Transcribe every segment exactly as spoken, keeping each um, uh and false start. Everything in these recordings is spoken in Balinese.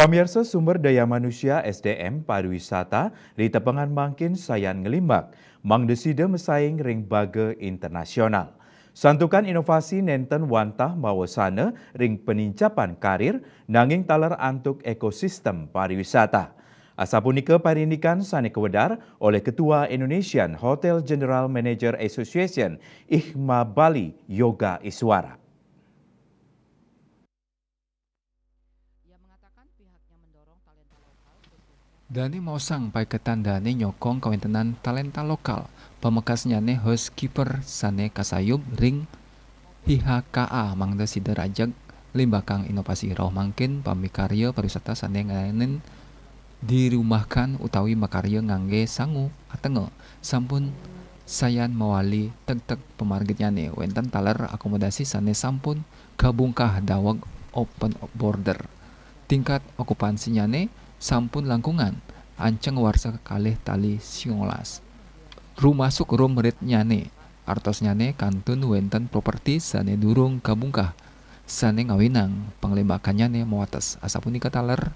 Pamiarsa, sumber daya manusia, S D M, pariwisata ri tepengan mangkin sayan nglimbak mangda sida masaing ring baga internasional. Santukan inovasi nenten wantah mawasana ring panincapan karir, nanging taler antuk ekosistem pariwisata. Asapunika parindikan sane kawedar olih Ketua Indonesian Hotel General Manager Association, IHMA Bali, Yoga Iswara. Dane maosang paiketan dane nyokong kawentenan talenta lokal. Pamekasnyane housekeeper sane kasayub ring H I H K A mangda sida rajeg limbakang inovasi rauh mangkin pamikarya pariwisata sane ngaenin dirumahkan utawi makarya ngangge sangu atenga sampun sayan mawali tegteg pamargitnyane wenten taler akomodasi sane sampun kabungkah daweg open border. Tingkat okupansinyane sampun langkungan anceng warsa kalih tali siongolas. Rumasuk room rate-nyane, artosnyane kantun wenten properti sane durung kabungkah, sane ngawinang panglimbakannyane mawates. Asapunika taler,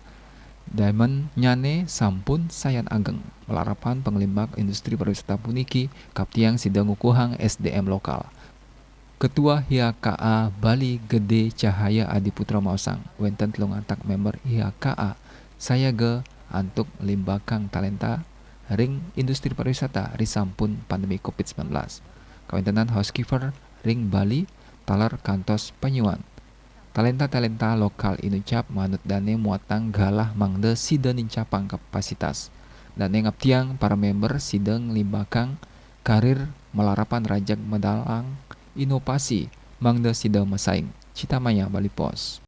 diamond-nyane sampun sayan ageng. Malarapan panglimbak industri pariwisata puniki, kaptiang sida ngukuhang S D M lokal. Ketua H I H K A Bali Gede Cahaya Adiputra maosang, wenten telung atak member H I H K A sayaga antuk limbakang talenta ring industri pariwisata risampun pandemi covid sembilan belas. Kawentenan housekeeper ring Bali taler kantos panyuan. Talenta-talenta lokal inucap manut dane muatang galah mangda sida nincapang kapasitas. Dane ngaptiang para member sida nglimbakang karir malarapan rajeg medalang inovasi mangda sida masaing. Citamaya, Bali Post.